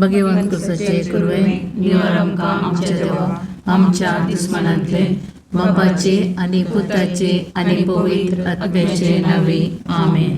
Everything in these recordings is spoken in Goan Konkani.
भगवंत कुसाचे कुरवे निवार आमकां आमच्या देवा आमच्या दुस्मानांतले बापाचे आनी पुताचे आनी पवित्र आत्म्याचे नावे आमेन.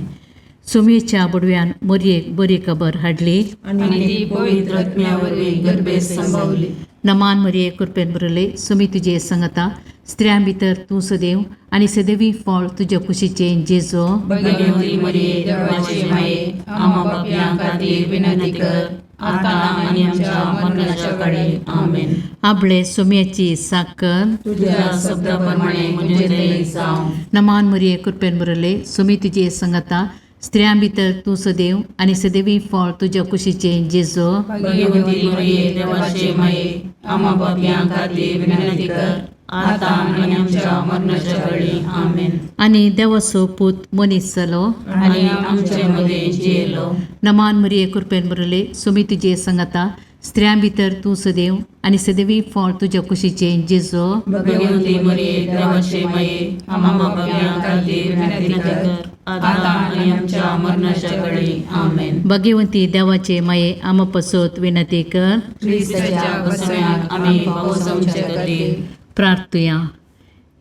सुमेच्या बुडव्यान मोरयेक बरी खबर हाडली आनी ती पवित्र आत्म्या वरवीं गर्भेत संभवली. नमान मरिये कृपेन भरले सुमी तुजे संगता स्त्रियां भितर तूं सदैव आनी सदैवी फळ तुज्या कुशीचें जेजो. भगवती मरिये देवाचे माये, आम्हा पापयां खातीर विनंती कर, आतां आनी आमच्या मरणाच्या काळी. आमेन. आपले सुम्याची साकर तुझ्या शब्दा प्रमाणे म्हजें थंय जावं. नमान मरिये कृपेन भरले सुमी तुजे संगता स्त्रियां भितर तूं सदैव आनी सदैवी फळ तुज्या कुशीचें जेजो. भगवती मरिये देवाचे माये, आम्हा पापयां खातीर विनंती कर, आतां आनी आमच्या मरणाच्या काळी. आमेन. आनी देवाचो पूत मनीस जालो आनी आमचे मदें जियेलो. नमान मरिये कृपेन भरले सुमी तुजे संगता स्त्रियां भितर तूं सदैव आनी सदैवी फळ तुज्या कुशीचें जेजो. भगवती मरिये देवाचे माये, आम्हा पापयां खातीर विनंती कर, आतां आनी आमच्या मरणाच्या काळी. आमेन. भगवंती देवाचे माये आमा पसत विनंती कर. क्रिस्ताच्या बसम्याक आमी पावसांचे खातीर. प्रार्थुया.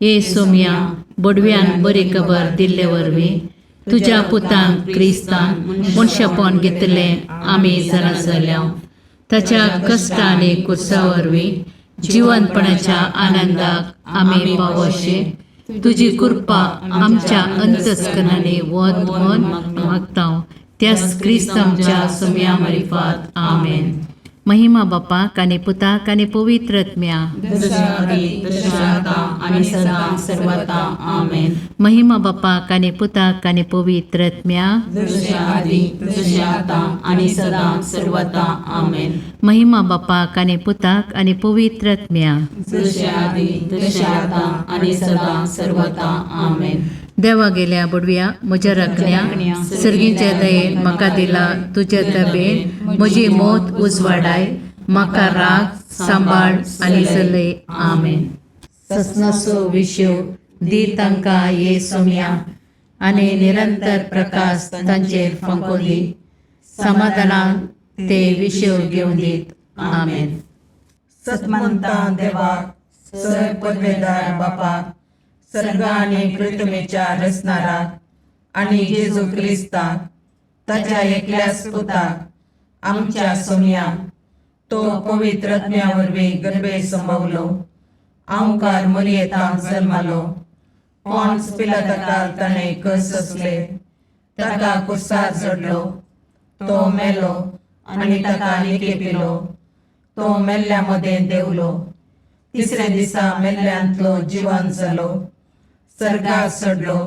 ये सोम्या बोडव्यान बरी खबर दिल्ले वरवीं तुज्या पुतान क्रिस्तान मनशापण घेतलें आमी जाणा जाल्या. ताच्या कश्ट आनी कुर्सा वरवीं जिवनपणाच्या आनंदाक आमी पावोशे तुजी कृपा आमच्या अंतस्करणांनी वत म्हण मागता त्याच क्रिस्त आमच्या सोम्या मारिफात. आमेन. महिमा बापाक आनी पुताक आनी पवित्र आत्म्या. जशा आदी तशें आतां आनी सदां सर्वता. आमेन. महिमा बापाक आनी पुताक आनी पवित्र आत्म्या. जशें आदी तशें आतां आनी सदां सर्वता. आमेन. महिमा बापाक आनी पुताक आनी पवित्र आत्म्या. जशें आदी तशें आतां आनी सदां सर्वता. आमेन. देवा गेल्या बुडव्या म्हज्या राखण्या सर्गीच्या दयेन म्हाका दिला तुज्या तबेन म्हजी मोत उजवाडाय म्हाका राग सांबाळ आनी चलय. आमेन. ससनाचो विशेव दी तांकां ये सोम्या आनी निरंतर प्रकाश तांचेर फांको दी समाधानान ते विशेव घेवन दीत. आमेन. सतमंता देवाक सर पदवेदार बापाक सर्ग आनी पृथ्वीच्या रचणाराक आनी जेजू क्रिस्ताक ताच्या एकल्याच पुताक आमच्या सोमयाक तो पवित्र आत्म्या वरवीं गर्भे संभवलो आंवकार मरियेतांत जल्मालो पॉन्स पिलाताकाल ताणें कस सोंसले ताका कुर्सार चडलो तो मेलो आनी ताका निकेपिलो तो मेल्ल्या मदें देंवलो तिसऱ्या दिसा मेल्ल्यांतलो जिवन जालो सर्गार चडलो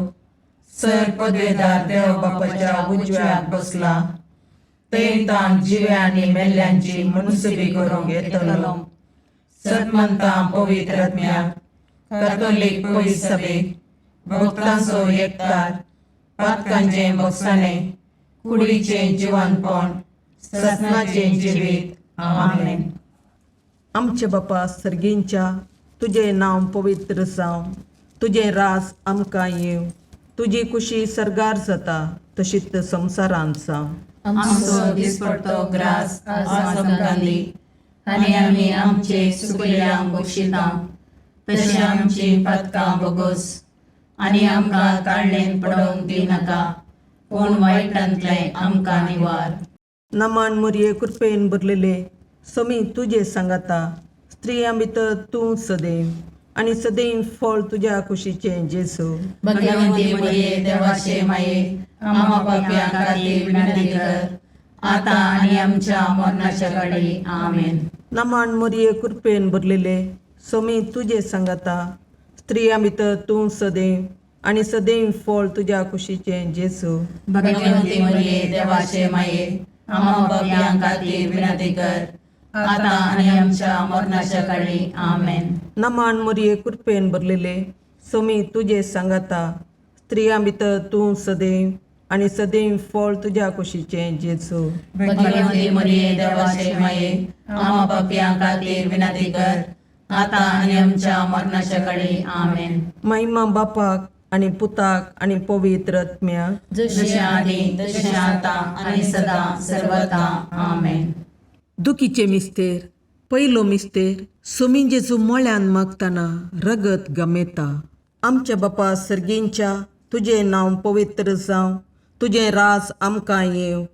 सर पदवेदार देव बापाच्या उजव्याक बसला थंय ताण जिव्या आनी मेल्ल्यांची मुनसुबी करूंक येतलो. सतमंता पवित्र आत्म्याक कातोलीक पवित्र सभेक भक्तांचो एकतार पातकांचें भोगसाणें कुडीचें जिवनपण ससनाचें जिवीत. आमेन. आमचे बापा सर्गींच्या तुजें नांव पवित्र जावं तुजें राज आमकां येवं तुजी कुशी सर्गार जाता तशीच संवसारांत जावं. आमचो दिसपडतो ग्रास आज आमकां दी आनी आमी आमचे सुकल्यांक बक्षिता तशें आमची पातकां बोगोस आनी आमकां ताळणेन पडोवंक दिनाका पूण वायटांतलें आमकां निवार. नमान मुरये कृपेन भरलेले समी तुजे सांगाता स्त्रियां भितर तूं सदैव आनी सदैव फळ तुज्या कुशीचें जेजू. भगवंती मरिये देवाचे माये, आम्हा पापयां खातीर विनंती कर, आतां आनी आमच्या मरणाच्या काळी. आमेन. नमान मुरये कृपेन भरलेले समी तुजे सांगाता स्त्रियां भितर तूं सदैव आनी सदैव फळ तुज्या कुशीचें जेजू. भगवंती मरिये देवाचे माये, आम्हा पापयां खातीर विनंती कर, आतां आनी आमच्या मरणाच्या काळी. आमेन. नमान मुरये कृपेन भरलेले समी तुजे सांगाता स्त्रियां भितर तूं सदैव आनी सदैव फळ तुज्या कुशीचें जेजू. भगवंती मरिये देवाचे माये, आम्हा पापयां खातीर विनंती कर, आतां आनी आमच्या मरणाच्या काळी. आमेन. महिमा बापाक आनी पुताक आनी पवित्र आत्म्याक. जशें आदी तशें आतां आनी सदां सर्वता. आमेन. दुखीचे मिस्तेर पयलो मिस्तेर सोमी जेजू मळ्यान मागतना रगत गमेता. आमच्या बापा सर्गींच्या तुजें नांव पवित्र जावं, तुजें राज आमकां येवं,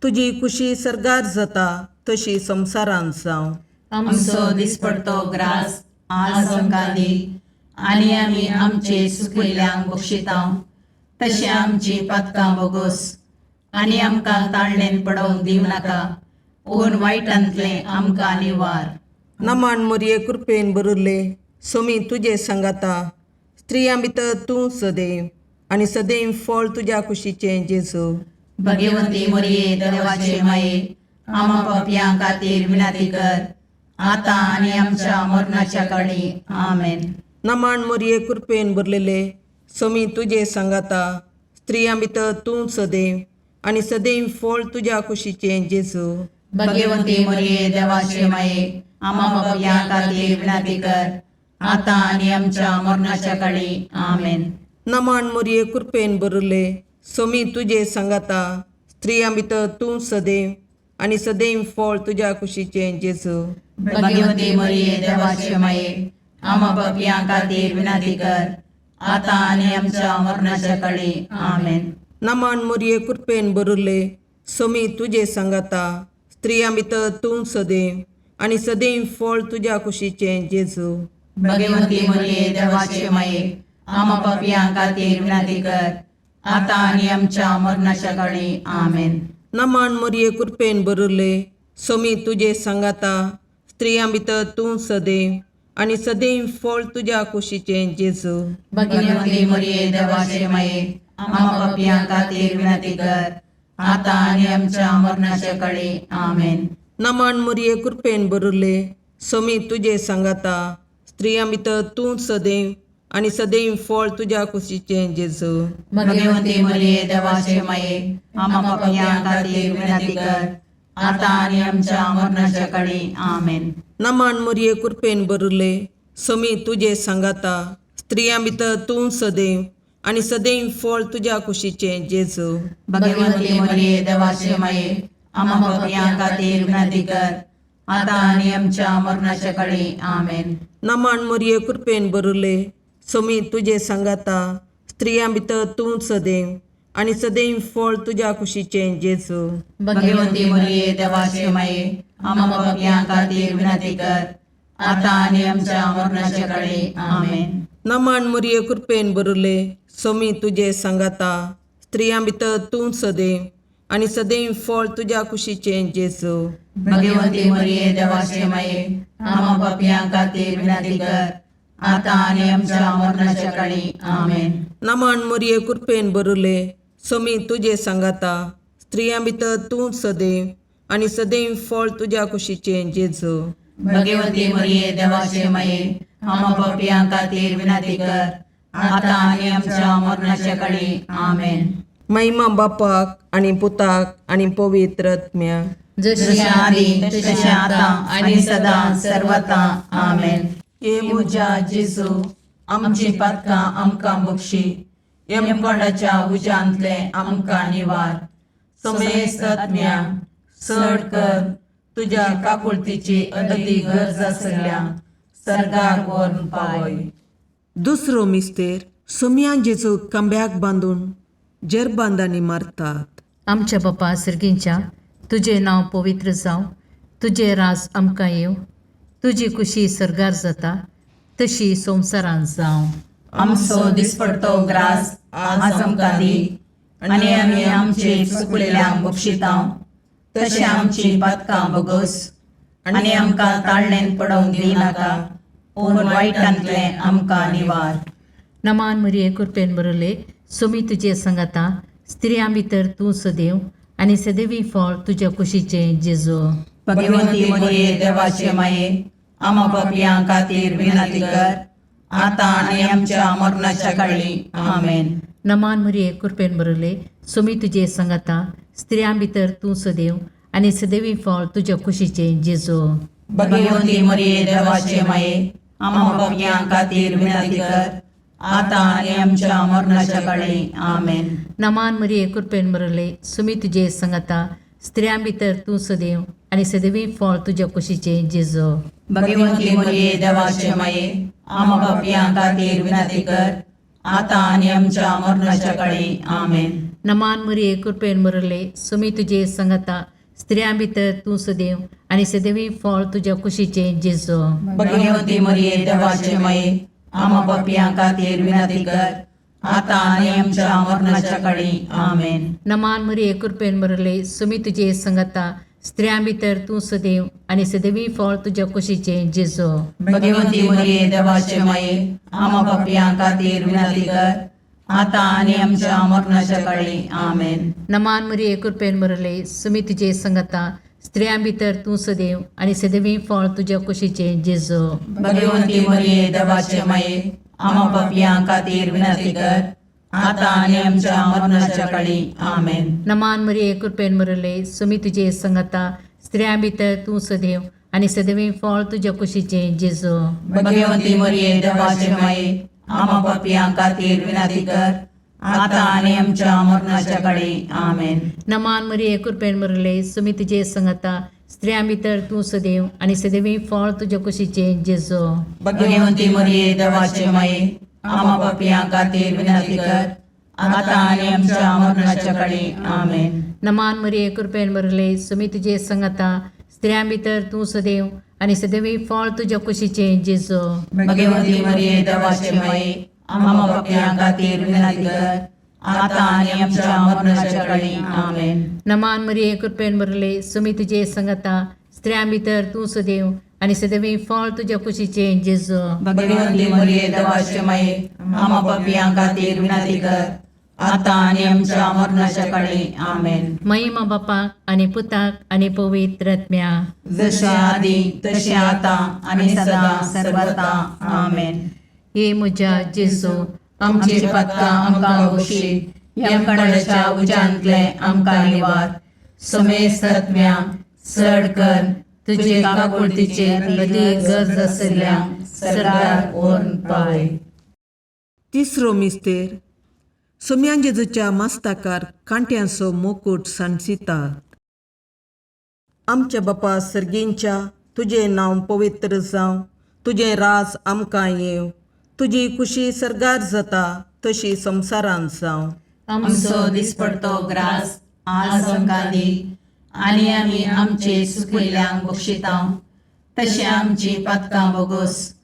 तुजी खुशी सर्गार जाता तशी संवसारांत जावं. आमचो दिसपडतो ग्रास आज आमकां दी आनी आमी आमचे सुकिल्ल्यांक बक्षितांव तशें आमची पातकां बोगोस आनी आमकां ताळणेन पडोवंक दिवं नाका पूण वायटांतलें आमकां निवार. नमान मोरये कृपेन भरिल्ले सोमी तुजे सांगाता, स्त्रियां भितर तूं सदैव आनी सदैव फळ तुज्या कुशीचें जेजू. भगवती मोरये देवाचे माये आमा पापयां खातीर विनंती कर आतां आनी आमच्या मरणाच्या काळी. आमेन. नमान मोरये कृपेन भरलेले सोमी तुजे सांगाता, स्त्रियां भितर तूं सदैव आनी सदैव फळ तुज्या कुशीचें जेजू. भगवती मोरये देवाचे माये आमा पापयां खातीर विनंती कर आतां आनी आमच्या मरणाच्या काळी. आमेन. नमान मोरये कृपेन भरिल्ले सोमी तुजे सांगाता, स्त्रियां भितर तूं सदैव आनी सदैव फळ तुज्या कुशीचें जेजू. भगवती मोरये देवाचे माये आमा पापयां खातीर विनंती कर आतां आनी आमच्या मरणाच्या काळी. आमेन. नमान मोरये कृपेन भरिल्ले सोमी तुजे सांगाता, स्त्रियां भितर तूं सदैव आनी सदैव फळ तुज्या कुशीचें जेजू. भगवती मोरये देवाचे माये आमा पापयां खातीर विनंती कर आतां आनी आमच्या मरणाच्या काळी. आमेन. नमान मोरये कृपेन भरिल्ले सोमी तुजे सांगाता, स्त्रियां भितर तूं सदैव आनी सदैव फळ तुज्या कुशीचें जेजू. भगवती मोरये देवाचे माये आमा पापयां खातीर विनंती कर आतां आनी आमच्या मरणाच्या काळी. आमेन. नमान मोरये कृपेन भरिल्ले सोमी तुजे सांगाता, स्त्रियां भितर तूं सदैव आनी सदैव फळ तुज्या कुशीचें जेजू. भगवती मोरये देवाचे माये आमा पापयां खातीर विनंती कर आतां आनी आमच्या मरणाच्या काळी. आमेन. नमान मोरये कृपेन भरिल्ले सोमी तुजे सांगाता, स्त्रियां भितर तूं सदैव आनी सदैव फळ तुज्या कुशीचें जेजू. भगवती मोरये देवाचे माये आमा पापयां खातीर विनंती कर आतां आनी आमच्या मरणाच्या काळी. आमेन. नमान मोरये कृपेन भरिल्ले सोमी तुजे सांगाता, स्त्रियां भितर तूं सदैव आनी सदैव फळ तुज्या कुशीचें जेजू. भगवती मोरये देवाचे माये आमा पापयां खातीर विनंती कर आतां आनी आमच्या मरणाच्या काळी. आमेन. नमान मोरये कृपेन भरिल्ले सोमी तुजे सांगाता, स्त्रियां भितर तूं सदैव आनी सदैव फळ तुज्या कुशीचें जेजू. भगवती मोरये देवाचे माये आमा पापयां खातीर विनंती कर आतां आनी आमच्या मरणाच्या काळी. आमेन. नमान मोरये कृपेन भरिल्ले सोमी तुजे सांगाता, स्त्रियां भितर तूं सदैव आनी सदैव फळ तुज्या कुशीचें जेजू. भगवती मोरये देवाचे माये आमा पापयां खातीर विनंती कर आतां आनी आमच्या मरणाच्या काळी. आमेन. महिमा बापाक आनी पुताक आनी पवित्र आत्म्याक. जशी जशें आदी तशें आतां आनी सदां सर्वता. आमेन. हे म्हज्या जेजू आमची पातकां आमकां बक्षी, यमकोंडाच्या उज्यांतलें आमकां निवार, समेस्त आत्म्या चड कर तुज्या काकुळतीची अदती गरज आसल्या सर्गाक व्हरून पावय. दुसरो मिस्तेर सोमयान जेजू खांब्याक बांदून जेरबांदांनी मारतात. आमच्या बापा सर्गींच्या तुजें नांव पवित्र जावं, तुजें राज आमकां येवं, तुजी खुशी सर्गार जाता तशी संवसारांत जावं. आमचो दिसपडतो ग्रास आज आमकां दी आनी आमी आमचे चुकलेल्यांक बक्षितांव तशें आमची पातकां बोगोस आनी आमकां ताळणेन पडोवंक दिवं नाका पूण वायटांतलें आमकां निवार. नमान मरिये कृपेन भरले सोमी तुजे संगाता, स्त्रियां भितर तूं सदैव आनी सदैवी फळ तुज्या कुशीचें जेजू. भगवंती मोरये देवाचे माये आमा पापयां खातीर विनंती कर आतां आनी आमच्या मरणाच्या काळी. आमेन. नमान मरिये कृपेन भरले सोमी तुजे संगाता, स्त्रियां भितर तूं सदैव आनी सदैवी फळ तुज्या कुशीचें जेजू. भगवंती मोरये देवाचे माये आमा पापयां खातीर विनंती कर आतां आनी आमच्या मरणाच्या काळी. आमेन. नमान मरिये कृपेन भरले सुमी तुजे संगाता, स्त्रियां भितर तूं सदैव आनी सदवी फळ तुज्या कुशीचें जेजो. भगवंती मरिये देवाचे माये, आमा पापयां खातीर विनंती कर, आतां आनी आमच्या मरणाच्या काळी. आमेन. नमान मरिये, कृपेन भरले, सुमी तुजे संगता, स्त्रियां भितर तूं सदैव आनी सदैवी फळ तुज्या कुशीचें जेजो. भगवंती मरिये देवाचे माये, आमा पापयां खातीर विनंती कर, आतां आनी आमच्या मरणाच्या काळी. आमेन. नमान मरिये, कृपेन भरले, सुमी तुजे संगता, स्त्रियां भितर तूं सदैव आनी सदैवी फळ तुज्या कुशीचें जेजो. भगवंती मरिये देवाचे माये, आमा पापयां खातीर विनंती कर, आतां आनी आमच्या मरणाच्या काळी. आमेन. नमान मरिये, कृपेन भरले, सुमी तुजे संगता, स्त्रियां भितर तूं सदैव आनी सदैवी फळ तुज्या कुशीचें जेजो. भगवंती मरिये देवाचे माये, आमा पापयां खातीर विनंती कर, आतां आनी आमच्या मरणाच्या काळी. आमेन. नमान मरिये, कृपेन भरले, सुमी तुजे संगता, स्त्रियां भितर तूं सदैव आनी सदैवी फळ तुज्या कुशीचें जेजो. भगवंती मरिये देवाचे माये, आमा पापयां खातीर विनंती कर, आतां आनी आमच्या मरणाच्या काळी. आमेन. नमान मरिये, कृपेन भरले, सुमी तुजे संगता, स्त्रियां भितर तूं सदैव आनी सदैवी फळ तुज्या कुशीचें जेजो. भगवंती मरिये देवाचे माये, आमा पापयां खातीर विनंती कर, आतां आनी आमच्या मरणाच्या काळी. आमेन. नमान मरिये, कृपेन भरले, सुमी तुजे संगता, स्त्रियां भितर तूं सदैव आनी सदैवी फळ तुज्या कुशीचें जेजो. भगवंती मरिये देवाचे माये, आमा पापयां खातीर विनंती कर, आतां आनी आमच्या मरणाच्या काळी. आमेन. नमान मरिये, कृपेन भरले, सुमी तुजे संगता, स्त्रियां भितर तूं सदैव आनी सदैवी फळ तुज्या कुशीचें जेजो. भगवंती मरिये देवाचे माये, आमा पापयां खातीर विनंती कर, आतां आनी आमच्या मरणाच्या काळी. आमेन. महिमा बापाक आनी पुताक आनी पवित्र आत्म्या. जशे आदी तशें आतां आनी सदां सर्वता. आमेन. हे म्हज्या जेजू, आमची पातकां आमकां बक्षी, यमकणाच्या उज्यांतले आमकां निवार, समेस्त आत्म्या चड कर तुजे काकुळतीचेर अदीक गरज आशिल्ल्या सरकार व्हरून पावय. तिसरो मिस्तेर. सोम्यान जेजूच्या मस्ताकार कांट्यांचो मुकूट सांडसितात. आमच्या बापा सर्गींच्या, तुजें नांव पवित्र जावं, तुजें राज आमकां येवं, तुजी खुशी सर्गार जाता तशी संवसारांत जावं. आमचो दिसपडतो ग्रास आज आमकां दी, आनी आमी आमचे सुकिल्ल्यांक बक्षिता तशें आमची पातकां बोगोस,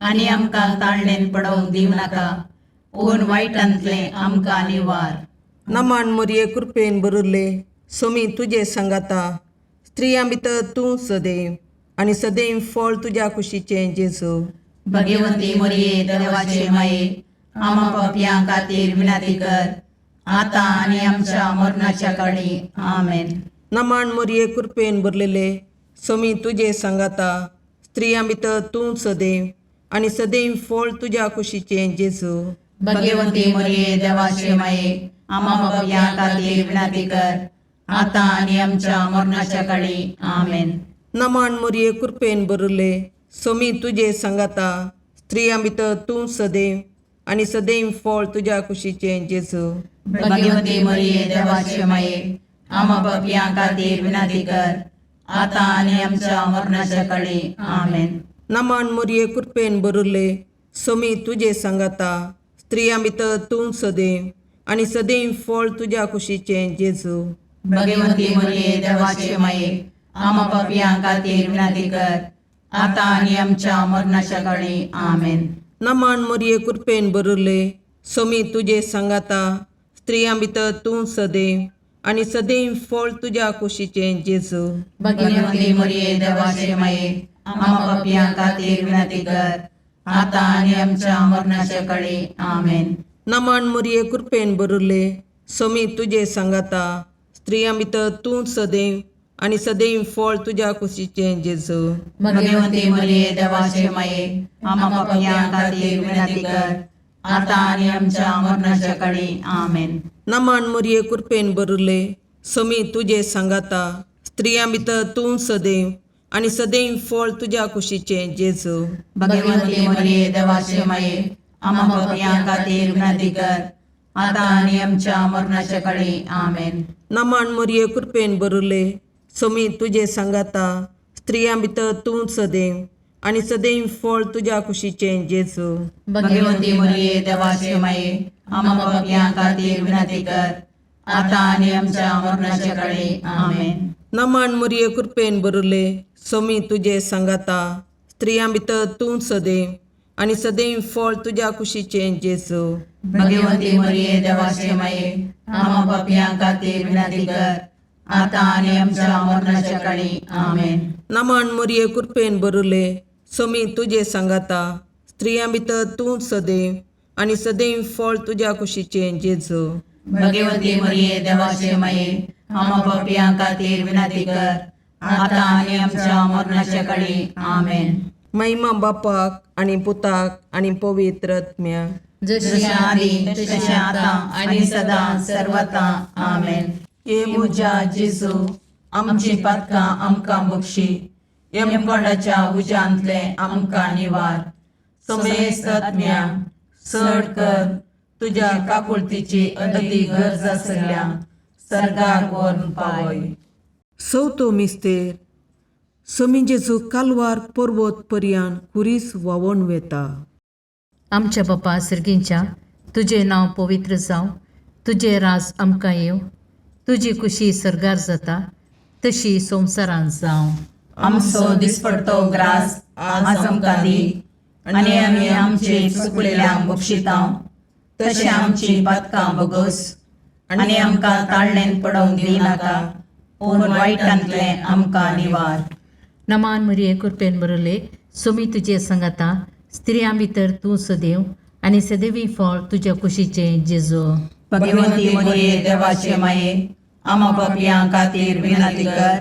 आनी आमकां ताळणेन पडोवंक दिवं नाका, पूण वायटांतलें आमकां निवार. नमान मोरये, कृपेन भरिल्ले, सोमी तुजे सांगाता, स्त्रियां भितर तूं सदैव आनी सदैव फळ तुज्या कुशीचें जेजू. भगवंती मोरये देवाचे माये, आमा पापयां खातीर विनंती कर, आतां आनी आमच्या मरणाच्या काळी. आमेन. नमान मोरये, कृपेन भरलेले, सोमी तुजे सांगाता, स्त्रियां भितर तूं सदैव आनी सदैव फळ तुज्या कुशीचें जेजू. भगवंती मोरये देवाचे माये, आमा पापयां खातीर विनंती कर, आतां आनी आमच्या मरणाच्या काळी. आमेन. नमान मोरये, कृपेन भरिल्ले, सोमी तुजे सांगाता, स्त्रियां भितर तूं सदैव आनी सदैव फळ तुज्या कुशीचें जेजू. भगवंती मोरये देवाचे माये, आमा पापयां खातीर विनंती कर, आतां आनी आमच्या मरणाच्या काळी. आमेन. नमान मोरये, कृपेन भरिल्ले, सोमी तुजे सांगाता, स्त्रियां भितर तूं सदैव आनी सदैव फळ तुज्या कुशीचें जेजू. भगवंती मोरये देवाचे माये, आमा पापयां खातीर विनंती कर, आतां आनी आमच्या मरणाच्या काळी. आमेन. नमान मोरये, कृपेन भरिल्ले, सोमी तुजे सांगाता, स्त्रियां भितर तूं सदैव आनी सदैव फळ तुज्या कुशीचें जेजू. भगवंती मोरये देवाचे माये, आमा पापयां खातीर विनंती कर, आतां आनी आमच्या मरणाच्या काळी. आमेन. नमान मोरये, कृपेन भरिल्ले, सोमी तुजे सांगाता, स्त्रियां भितर तूं सदैव आनी सदैव फळ तुज्या कुशीचें जेजू. भगवंती मोरये देवाचे माये, आमा पापयां खातीर विनंती कर, आतां आनी आमच्या मरणाच्या काळी. आमेन. नमान मोरये, कृपेन भरिल्ले, सोमी तुजे सांगाता, स्त्रियां भितर तूं सदैव आनी सदैव फळ तुज्या कुशीचें जेजू. भगवंती मोरये देवाचे माये, आमा पापयां खातीर विनंती कर, आतां आनी आमच्या मरणाच्या काळी. आमेन. नमान मोरये, कृपेन भरिल्ले, सोमी तुजे सांगाता स्त्रियां भितर तूं सदैव आनी सदैव फळ तुज्या कुशीचें जेजू. भगवती मरिये देवाचे माये, आम्हा पापयां खातीर विनंती कर, आता आनी आमच्या मरणाच्या काळी. आमेन. नमन मुरये कृपेन बरुले, सोमी तुजे सांगाता स्त्रियां भितर तूं सदैव आनी सदैव फळ तुज्या कुशीचें जेजू. भगवती मरिये देवाचे माये, आम्हा पापयां खातीर विनंती कर, आता आनी आमच्या मरणाच्या काळी. आमेन. नमन मुरये कृपेन बरुले, सोमी तुजे सांगाता स्त्रियां भितर तूं सदैव आनी सदैव फळ तुज्या कुशीचें जेजू. भगवती मरिये देवाचे माये, आम्हा पापयां खातीर विनंती कर, आता आनी आमच्या मरणाच्या काळी. आमेन. महिमा बापाक आनी पुताक आनी पवित्र आत्म्याक. जशी जशें आदी तशें आतां आनी सदां सर्वता. आमेन. हे म्हज्या जेजू, आमची पातकां आमकां बक्षी, यमकोंडाच्या उज्यांतले आमकां निवार, समेस्त आत्म्या चड कर तुज्या काकुळतीची अदी गरज आसल्या सर्गार व्हरून पावय. चवथो मिस्तेर. सोमी जेजू कालवार पर्वत पर्यान खुरीस व्हांवोन वेता. आमच्या बापा सर्गींच्या, तुजें नांव पवित्र जावं, तुजें राज आमकां येवं, तुजी कुशी सर्गार जाता तशी संवसारांत जावं. आमचो दिसपडतो ग्रास आज आमकां दी, आनी आमी आमचे चुकलेल्यांक बक्षितां तशें आमची पातकां बगस, आनी आमकां ताळणेन पडोवंक दिनाका, पूण वायटांतलें आमकां निवार. नमान मरिये कृपेन बरले, सोमी तुजे सांगाता स्त्रियां भितर तूं सदैव आनी सदैवी फळ तुज्या कुशीचें जेजू. भगवती मरिये देवाचे माये, आमा पापयां खातीर विनंती कर,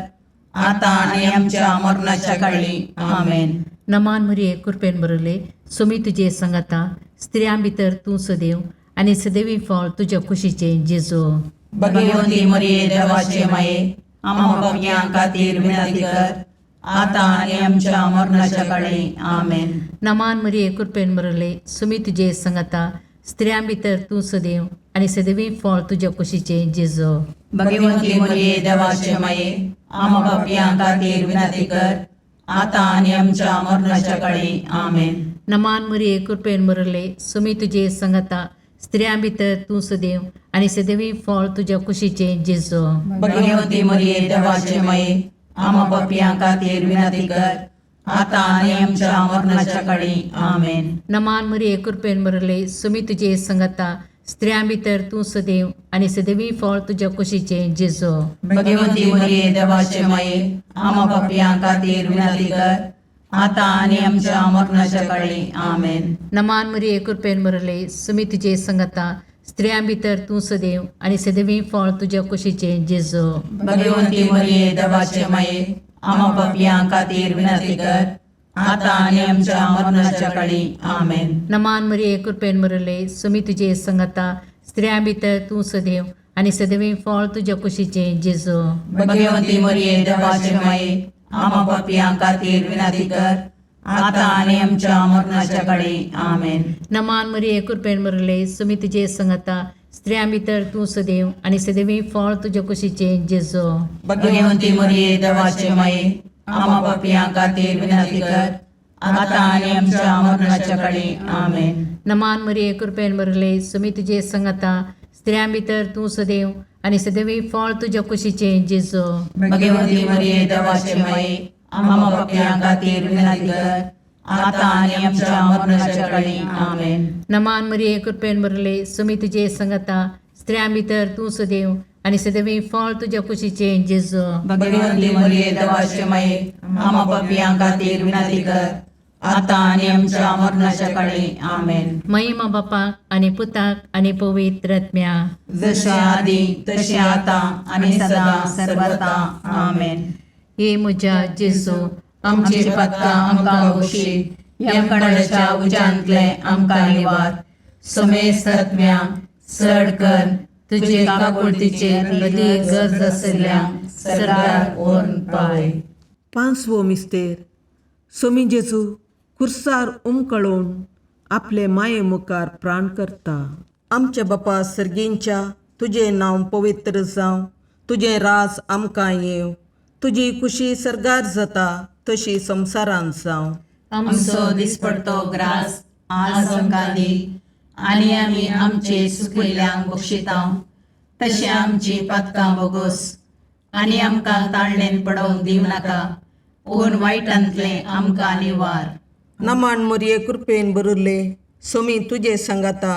आतां आनी आमच्या मरणाच्या काळी. आमेन. नमान मरिये कृपेन बरले, सोमी तुजे सांगाता स्त्रियां भितर तूं सदैव आनी सदैवी फळ तुज्या कुशीचें जेजू. भगवती मरिये देवाचे माये, आमा पापयां खातीर विनंती कर, आतां आनी आमच्या मरणाच्या काळी. आमेन. नमान मरिये कृपेन बरले, सुमी तुजे सांगाता स्त्रियां भितर तूं सदैव आनी सदैवी फळ तुज्या कुशीचें जेजू. भगवती मरिये देवाचे माये, आमा पापयां खातीर विनंती कर, आतां आनी आमच्या मरणाच्या काळी. आमेन. नमान मरिये कृपेन बरले, सुमी तुजे सांगाता स्त्रियां भितर तूं सदैव आनी सदैवी फळ तुज्या कुशीचें जेजू. भगवती मरिये देवाचे माये, आमा पापयां खातीर विनंती कर, आतां आनी आमच्या मरणाच्या काळी. आमेन. नमान मरिये कृपेन बरले, सुमी तुजे सांगाता स्त्रियां भितर तूं सदैव आनी सदैवी फळ तुज्या कुशीचें जेजू. भगवती मरिये देवाचे माये, आमा पापयां खातीर विनंती कर, आतां आनी आमच्या मरणाच्या काळी. आमेन. नमान मरिये कृपेन बरले, सुमी तुजे सांगाता स्त्रियां भितर तूं सदैव आनी सदैवी फळ तुज्या कुशीचें जेजू. भगवती मरिये देवाचे माये, आमा पापयां खातीर विनंती कर, आतां आनी आमच्या मरणाच्या काळी. आमेन. नमान मरिये कृपेन बरले, सुमी तुजे सांगाता स्त्रियां भितर तूं सदैव आनी सदैवी फळ तुज्या कुशीचें जेजू. भगवती मरिये देवाचे माये, आमा पापयां खातीर विनंती कर, आतां आनी आमच्या मरणाच्या काळी. आमेन. नमान मरिये कृपेन बरले, सुमी तुजे सांगाता स्त्रियां भितर तूं सदैव आनी सदैवी फळ तुज्या कुशीचें जेजू. भगवती मरिये देवाचे माये, आमा पापयां खातीर विनंती कर, आतां आनी आमच्या मरणाच्या काळी. आमेन. नमान मरिये कृपेन बरले, सुमी तुजे सांगाता स्त्रियां भितर तूं सदैव आनी सदैवी फळ तुज्या कुशीचें जेजू. भगवती मरिये देवाचे माये, आमा पापयां खातीर विनंती कर, आतां आनी आमच्या मरणाच्या काळी. आमेन. नमान मरिये कृपेन बरले, सुमी तुजे सांगाता स्त्रियां भितर तूं सदैव आनी सदैवी फळ तुज्या कुशीचें जेजू. भगवती मरिये देवाचे माये, आमा पापयां खातीर विनंती कर, आतां आनी आमच्या मरणाच्या काळी. आमेन. महिमा बापाक आनी पुताक आनी पवित्र आत्म्या. जशें आदी तशें आतां आनी सदां सर्वता. आमेन. हे म्हज्या जेजू, आमची पातकां आमकां बक्षी, यमकंडाच्या उज्यांतले आमकां निवार, समेस्त आत्म्या चड कर तुजे काकुळतीचे अदी गरज आशिल्ल्या सरकार व्हरून पावय. पांचवो मिस्तेर. सोमी जेजू खुर्सार उमकळून आपले माये मुखार प्राण करता. आमच्या बापा सर्गींच्या, तुजें नांव पवित्र जावं, तुजें राज आमकां येवं, तुजी कुशी सर्गार जाता तशी संवसारांत जावं. आमचो दिसपडतो ग्रास आज आमकां दी आनी आमी आमचे सुकिल्ल्यांक बक्षिता तशें आमची पातकां बोगोस आनी आमकां ताळणेन पडोवंक दिवं नाका पूण वायटांतलें आमकां निवार. नमन मोरये कृपेन भरिल्ले सोमी तुजे सांगाता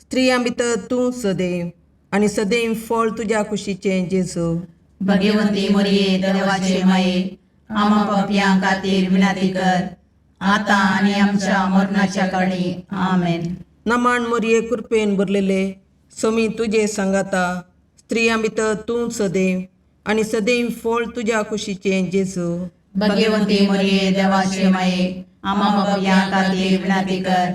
स्त्रियां भितर तूं सदैव आनी सदैव फळ तुज्या कुशीचें जेजू. भगवंती मोरये देवाचे माये आमा पापयां खातीर विनंती कर आतां आनी आमच्या मरणाच्या काळी. आमेन. नमन मोरये कृपेन भरलेले सोमी तुजे सांगाता स्त्रियां भितर तूं सदैव आनी सदैव फळ तुज्या कुशीचें जेजू. भगवंती मोरये देवाचे माये आमा पापयां खातीर विनंती कर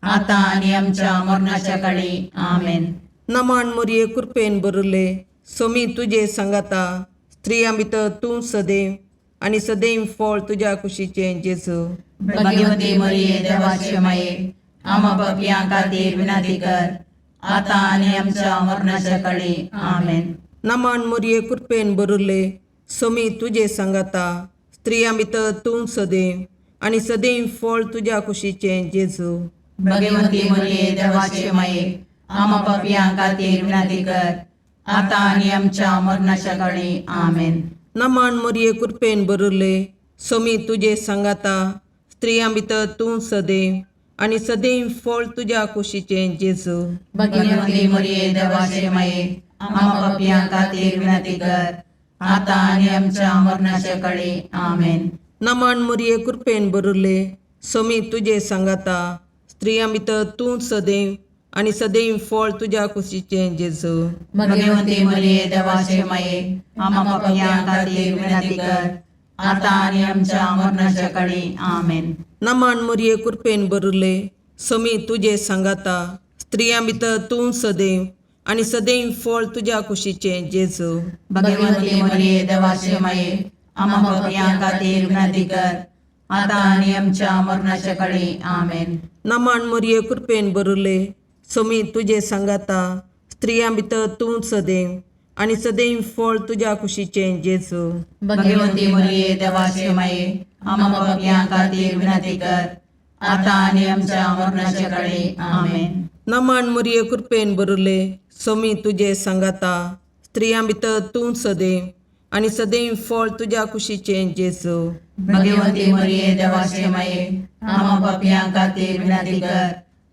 आतां आनी आमच्या मरणाच्या काळी. आमेन. नमन मोरये कृपेन भरिल्ले सोमी तुजे सांगाता स्त्रियां भितर तूं सदैव आनी सदैव फळ तुज्या कुशीचें जेजू. भगवंती मोरये देवाचे माये आमा पापयां खातीर विनंती कर आतां आनी आमच्या मरणाच्या काळी. आमेन. नमन मोरये कृपेन भरिल्ले सोमी तुजे सांगाता स्त्रियां भितर तूं सदैव आनी सदैव फळ तुज्या कुशीचें जेजू. भगवंती मोरये देवाचे माये आमा पापयां खातीर विनंती कर आतां आनी आमच्या मरणाच्या काळी. आमेन. नमन मोरये कृपेन भरिल्ले सोमी तुजे सांगाता स्त्रियां भितर तूं सदैव आनी सदैव फळ तुज्या कुशीचें जेजू. भगवंती मोरये देवाचे माये आमा पापयां खातीर विनंती कर आतां आनी आमच्या मरणाच्या काळी. आमेन. नमन मोरये कृपेन भरिल्ले सोमी तुजे सांगाता स्त्रियां भितर तूं सदैव आनी सदैव फळ तुज्या कुशीचें जेजू. भगवंती मोरये देवाचे माये आमा पापयां खातीर विनंती कर आतां आनी आमच्या मरणाच्या काळी. आमेन. नमन मोरये कृपेन भरिल्ले सोमी तुजे सांगाता स्त्रियां भितर तूं सदैव आनी सदैव फळ तुज्या कुशीचें जेजू. भगवंती मोरये देवाचे माये आमा पापयां खातीर विनंती कर आतां आनी आमच्या मरणाच्या काळी. आमेन. नमन मोरये कृपेन भरिल्ले सोमी तुजे सांगाता स्त्रियां भितर तूं सदैव आनी सदैव फळ तुज्या कुशीचें जेजू. भगवंती मोरये देवाचे माये आमा पापयां खातीर विनंती कर आतां आनी आमच्या मरणाच्या काळी. आमेन. नमन मोरये कृपेन भरिल्ले सोमी तुजे सांगाता स्त्रियां भितर तूं सदैव आनी सदैव फळ तुज्या कुशीचें जेजू. भगवंती मोरये देवाचे माये आमा पापयां खातीर विनंती कर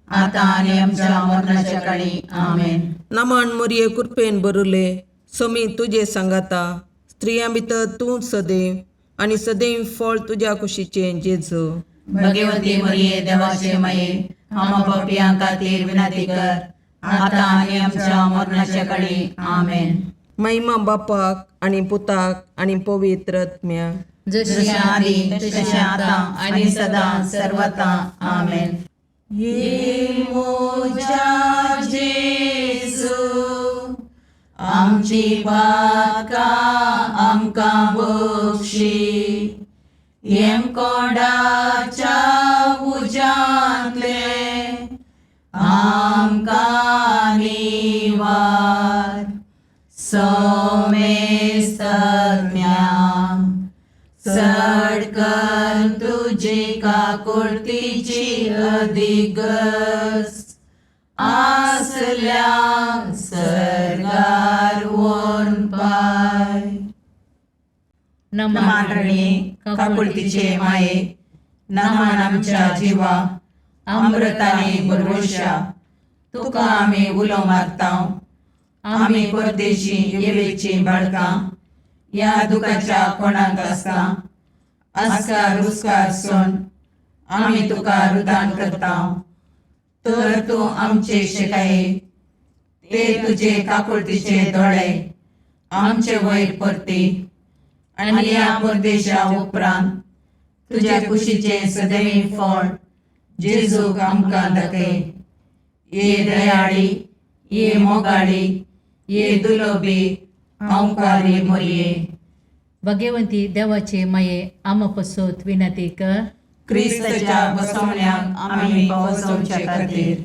आतां आनी आमच्या मरणाच्या काळी. आमेन. नमन मोरये कृपेन भरिल्ले सोमी तुजे सांगाता स्त्रियां भितर तूं सदैव आनी सदैव फळ तुज्या कुशीचें जेजू. भगवंती मोरये देवाचे माये आमा पापयां खातीर विनंती कर आतां आनी आमच्या मरणाच्या काळी. आमेन. महिमा बापाक आनी पुताक आनी पवित्र आत्म्याक. जशी आदी तशें आतां आनी सदां सर्वता. आमेन. ये मोजा जेजू आमची पातकां आमकां बक्षी येमकोंडाच्या उज्यांतले आमकां निवार सोमेस्तज्ञा चड कर तुजी काकुळतीची अधिगस आसल्या सर्गार वोन पाय. नमान रणी काकुळतीचे माये नमान आमच्या जिवा अमृताने बरवशा तुका आमी उलो मारता. आमी परदेशी येवेची बाळकां ह्या दुखाच्या कोणाक आसता आस्कार उस्कार सोन आमी तुका रुदान करता. तर तूं आमचे शिकाये ते तुजे काकुळतीचे दोळे आमचे वयर परती आनी ह्या परदेशा उपरांत तुज्या कुशीचें सदैव फळ जेजूक आमकां दाखय. ये दयाळी ये मोगाळी ये दुलोबी ओंकारी मोरये. भगवंती देवाचे माये आमा पसत विनंती कर. क्रिस्ताच्या बसवण्याक आमी पावसोवचे खातीर.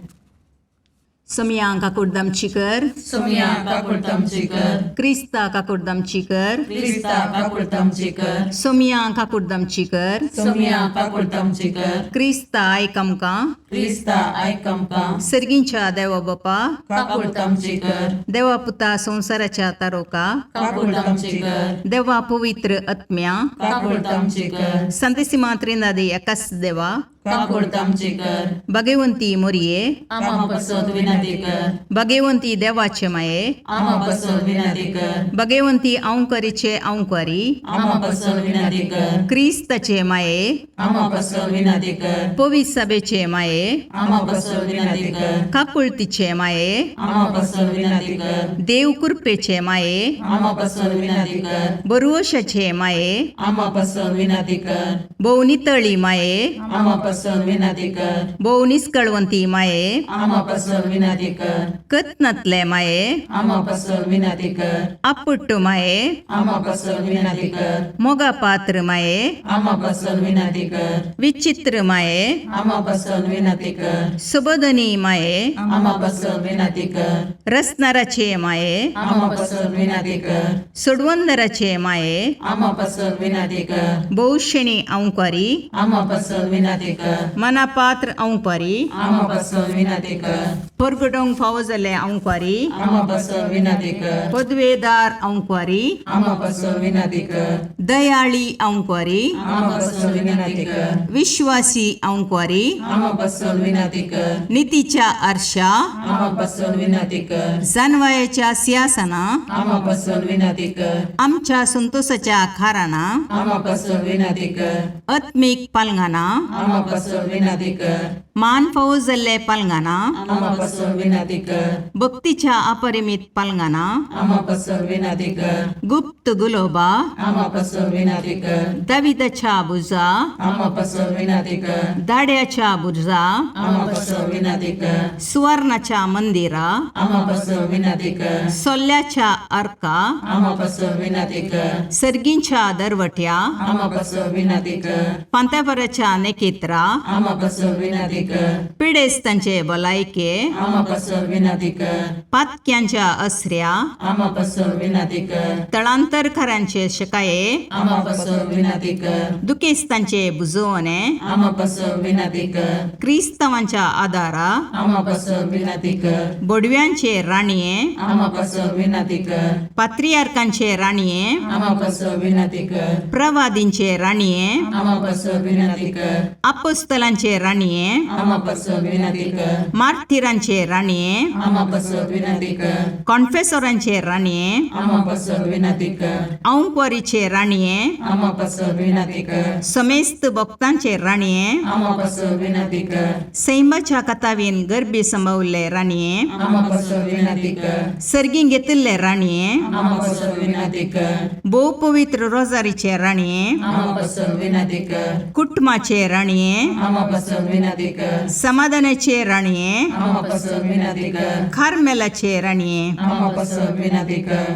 सोमया काकुडदामची कर. सोमया काकुळतामची कर. क्रिस्ता काकुडदामची कर. क्रिस्ता काकुळतामची कर. सोमया काकुडदामची कर. सोमया काकुळतामची कर. क्रिस्ता आयक आमकां. क्रिस्ता आयक आमकां. सर्गींच्या देवा बापा, काकुळतामची कर. देवा पुता संवसाराच्या तारोका, काकुळतामची कर. देवा पवित्र आत्म्या, काकुळतामची कर. संतेसिमा त्रिनादी एकाच देवा, काकुळतामची कर. भगवंती मोरये, आमा पसत विनंती कर. भगवंती देवाचे माये, आमा पसत विनंती कर. भगवंती अंकरीचे अंकरी, आमा पसत विनंती कर. क्रिस्ताचे माये, आमा पसत विनंती कर. पवित्र सभेचे माये, आमा पसत विनंती कर. काकुळतीचे माये, आमा पसत विनंती कर. देव कृपेचे माये, आमा पसत विनंती कर. बरुवशाचे माये, आमा पसत विनंती कर. भोव नितळी माये, आमा पसत विनंती कर. भोव निस्कळवंती माये, आमा पसत विनंती कर. कत्नातले माये, आमा पसत विनंती कर. आपुट्ट माये, आमा पसत विनंती कर. मोगा पात्र माये, आमा पसत विनंती कर. विचित्र माये, आमा पसत विनंती कर. सुबोधनी माये, आमा पसत विनंती कर. रसनाराचे माये, आमा पसत विनंती कर. सोडवंदराचे माये, आमा पसत विनंती कर. भोवशेणी अंकारी, आमा पसत विनंती कर. मनापात्र अंकारी, आमा पसत विनंती कर. परगटोंक फावो जाल्ले अंकारी, आमा पसत विनंती कर. पदवेदार अंकारी, आमा पसत विनंती कर. दयाळी अंकारी, आमा पसत विनंती कर. विश्वासी अंकारी, आमा पसत विनंती कर. नितीच्या आरशा, आमा पसत विनंती कर. जानवायाच्या सिंहासना, आमा पसत विनंती कर. आमच्या संतोषाच्या खाराना, आमा पसत विनंती कर. आत्मीक पालंगाना, आमा पसत विनंती कर. मान फावो जाल्ले पालंगाना, आमा पसत विनंती कर. भक्तीच्या अपरिमित पालंगाना, आमा पसत विनंती कर. गुप्त गुलोबा, आमा पसत विनंती कर. दाविदाच्या बुजा, आमा पसत विनंती कर. दाड्याच्या बुजा, आमा पसत विनंती कर. सुवर्णाच्या मंदिरा, आमा पसत विनंती कर. सोल्ल्याच्या अर्का, आमा पसत विनंती कर. सर्गींच्या दरवट्या, आमा पसत विनंती कर. पांत्यापराच्या नेकेत्रा, आमा पसत विनंती कर. पिडेस्तांचे भलायके, आमा पसत विनंती कर. पातक्यांच्या असऱ्या, आमा पसत विनंती कर. तळांतरकारांचे शकाये, आमा पसत विनंती कर. दुखेस्तांचे बुजवणे, आमा पसत विनंती कर. क्रिस्तांवांच्या आदारा, आमा पसत विनंती कर. बोडव्यांचे राणये, आमा पसत विनंती कर. पात्रियार्कांचे राणये, आमा पसत विनंती कर. प्रवादींचे राणये, आमा पसत विनंती कर. अपोस्तलांचे राणये, आमा पसत विनंती कर. मार्थिरांचे राणये, आमा पसत विनंती कर. कॉन्फेसोरांचे राणये, आमा पसत विनंती कर. औंकवारीचे राणये, आमा पसत विनंती कर. समेस्त भक्तांचे राणये, आमा पसत विनंती कर. सैमाच्या कथावीन गर्भी संभवल्ले राणये, आमा पसत विनंती कर. सर्गीं घेतिल्ले राणये, आमा पसत विनंती कर. भोव पवित्र रोजारीचे राणये, आमा पसत विनंती कर. कुटुंबाचे राणये, आमा पसत विनंती कर. समाधानाचे राणये, आमा पसत विनंती कर. कार्मेलाचे राणये, आमा पसत विनंती कर.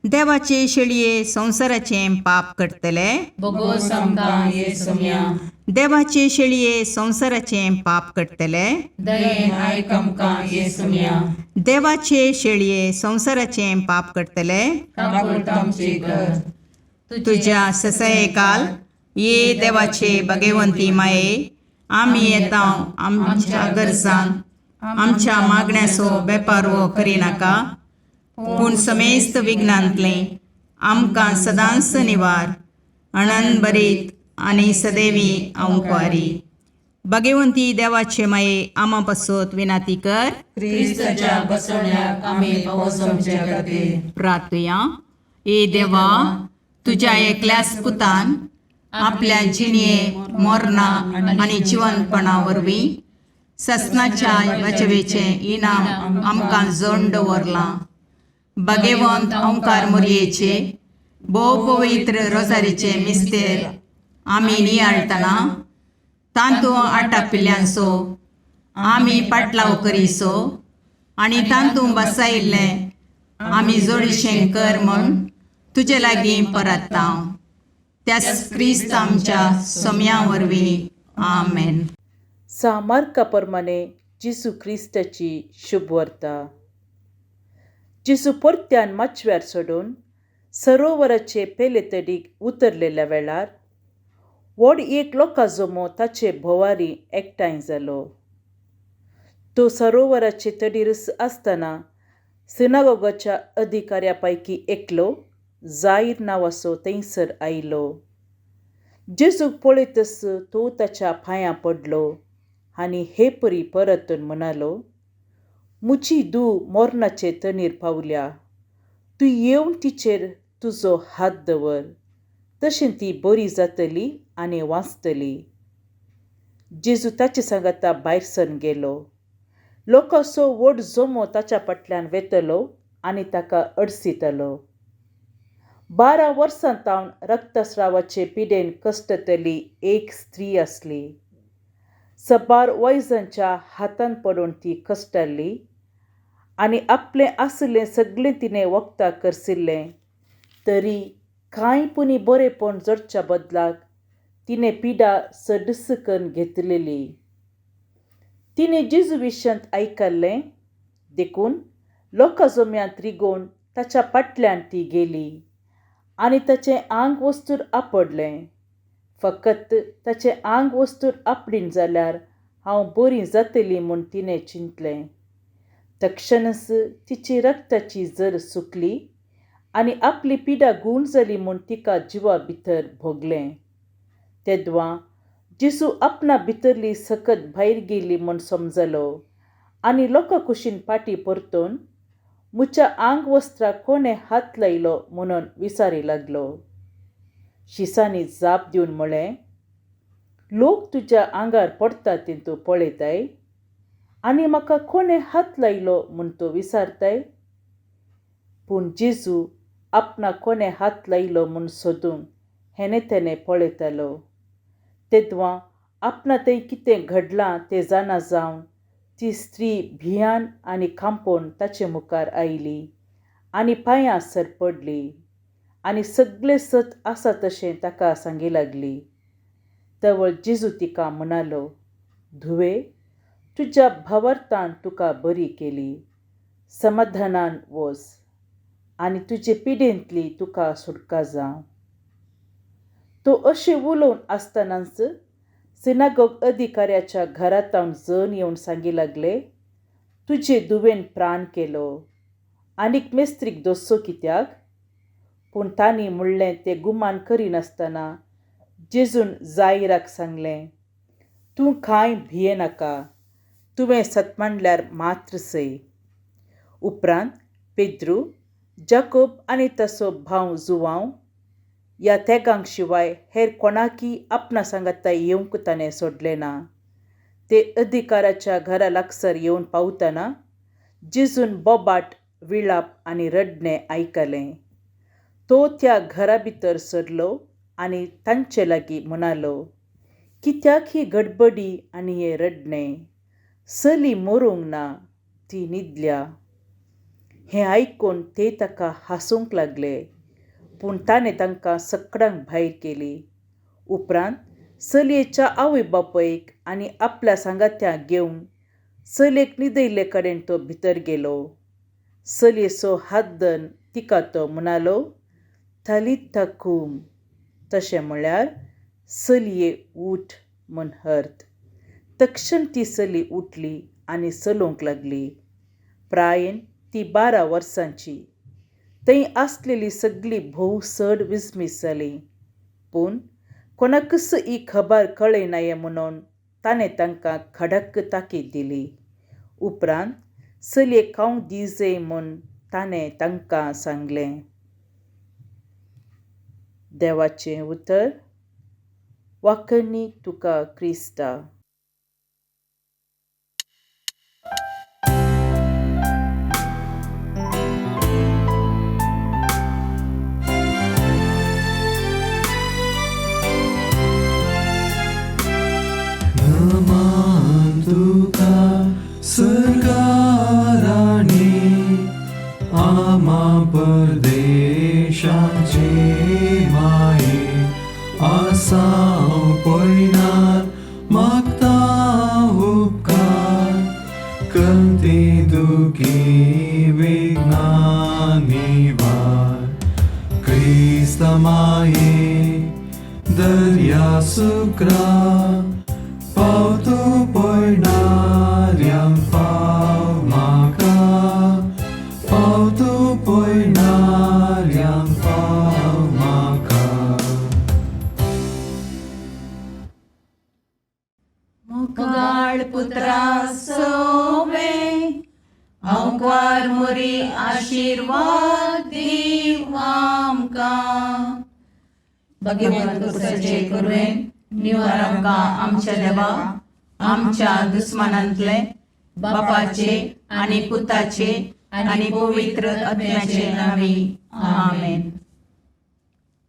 देवाचे शेळये संवसाराचें पाप करतले, बोगोस आमकां ये सोम्या. देवाचे शेळये संवसाराचें पाप करतले, दयेन आयक आमकां ये सोम्या. देवाचे शेळये संवसाराचें पाप करतले, काकुळतामची कर. तुज्या ससयकाल ये देवाचे भगवंती माये, आमी येता आमच्या गरजान आमच्या मागण्याचो बेपारवो करिनाका, पूण समेस्त विघ्नांतलें आमकां सदांच निवार अणन बरीत आनी सदैवी अंकवारी. भगवंती देवाचे माये, आमा पासत विनाती कर. क्रिस्ताच्या बसवण्याक आमी पावस आमच्या खातीर. प्रार्थुया. ए देवा, तुज्या एकल्याच पुतान आपल्या जिणये मोरना आनी जिवनपणा वरवीं ससनाच्या बचवेचें इनाम आमकां जोड दवरलां. भगवंत ओंकार मोरयेचे भोव पवित्र रोजारीचे मिस्तेर आमी नियाळटना तांतू आटापिल्ल्यांचो आमी पाटलाव करीसो आनी तांतू बसायिल्लें आमी जोडीशें कर म्हूण तुजे लागीं परत्ता, त्याच क्रिस्त आमच्या सोम्या वरवीं. आमेन. सामार्का प्रमाणे जेजू क्रिस्ताची शुभवार्ता. जेजू परत्यान माचव्यार सोडून सरोवराचे पेले तडीक उतरलेल्या वेळार व्हड एक लोकां जमो ताचे भोवारी एकठांय जालो. तो सरोवराचे तडीरच आसतना सिनागोगाच्या अधिकाऱ्या पैकी एकलो जाहीर नांवाचो थंयसर आयलो. जेजूक पळयतच तो ताच्या पांयां पडलो आनी हे परी परतून म्हणालो, म्हजी धूव मरणाचे तणीर पावल्या, तूं येवन तिचेर तुजो हात दवर, तशें ती बरी जातली आनी वांचतली. जेजू ताचे सांगाता भायर सरून गेलो. लोकांचो व्हड जमो ताच्या फाटल्यान वेतलो आनी ताका अडसितलो. 12 वर्सां तावन रक्तस्रावाचे पिडेन कश्टतली एक स्त्री आसली. सबार वैजांच्या हातान पडून ती कश्टाली आनी आपलें आशिल्लें सगळें तिणें वखदां करसिल्लें, तरी कांय पुणी बरेपण जोडच्या बदलाक तिणें पिडा सदस करून घेतलेली. तिणें जेजू विशयांत आयकल्लें देखून लोकां जम्यांत रिगोवन ताच्या फाटल्यान ती गेली आनी ताचें आंग वस्तूर आपडलें. फकत ताचें आंग वस्तूर आपडीन जाल्यार हांव बरी जातली म्हूण तिणें चिंतलें. तक्षणच तिची रक्ताची जर सुकली आनी आपली पिडा गूण जाली म्हूण तिका जिवा भितर भोगलें. तेदवां जेजू आपणा भितरली सकत भायर गेली म्हूण समजलो आनी लोकां कुशीन फाटीं परतून म्हज्या आंग वस्त्राक कोणें हात लायलो म्हणून विचारी लागलो. शिसांनी जाप दिवन म्हळें, लोक तुज्या आंगार पडटा तें तूं पळयताय आनी म्हाका कोणें हात लायलो म्हूण तूं विचारताय. पूण जेजू आपणाक कोणें हात लायलो म्हूण सोदूंक हेणें तेणें पळयतालो. तेदवां आपणा थंय कितें घडलां तें जाणा जावन ती स्त्री भियान आनी कांपोवन ताचे मुखार आयली आनी पांयां सर पडली आनी सगळें सत आसा तशें ताका सांगी लागली. तवळ जेजू तिका म्हणालो, धुवे, तुज्या भावार्थान तुका बरी केली, समाधानान वच आनी तुजे पिडेंतली तुका सुटका जावं. तो अशें उलोवन आसतनाच सिनागोग अधिकाऱ्याच्या घरांत जण येवन सांगी लागले, तुजे धुवेन प्राण केलो, आनीक मेस्त्रीक दोसो कित्याक? पूण तांणी म्हणलें तें गुमान करिनासतना जेजून जायराक सांगलें, तूं कांय भियेनाका, तुवें सत मांडल्यार मात्र सय. उपरांत पेद्रू, जाकोब आनी ताचो भाव जुवांव ह्या तेगांक शिवाय हेर कोणाकी आपणा सांगाता येवंक ताणें सोडलें ना. ते अधिकाराच्या घरा लागसर येवन पावतना जेजून बोबाट, विळाप आनी रडणें आयकलें. तो त्या घरा भितर सरलो आनी तांचे लागीं म्हणालो, कित्याक ही गडबडी आनी हें रडणें? चली मरूंक ना, ती न्हिदल्या. हें आयकून ते ताका हांसूंक लागले, पूण ताणें तांकां सकडांक भायर केली. उपरांत चलयेच्या आवय बापायक आनी आपल्या सांगात्यांक घेवन चलयेक न्हिदयल्ले कडेन तो भितर गेलो. चलयेचो हात धरून तिका तो म्हणालो, तलिता कूम, तशें म्हळ्यार चलये उठ म्हूण अर्थ. तक्षण ती चली उठली आनी चलूंक लागली. प्रायेन ती 12 वर्सांची. थंय आसलेली सगळी भोव चड विस्मीत जाली. पूण कोणाकच ही खबर कळयनाये म्हणून ताणें तांकां खडक ताकीद दिली. उपरांत चलयेक खावंक दिजय म्हूण ताणें तांकां सांगलें. देवाचें उतर. वाकणी तुका क्रिस्ता. नमान तुका सरकाराणी आमा परदेशाचे माये आसाव पयनार मागता उपकार मोगाळ पुत्रा सोवे आंवकार मोरी आशिर्वाद दीव आमकां. भगवंत कुसाचे कुरवेन निवार आमकां आमच्या देवा आमच्या दुस्मानांतले बापाचे आनी पुताचे आनी पवित्र आत्म्याचे नांवी. आमेन.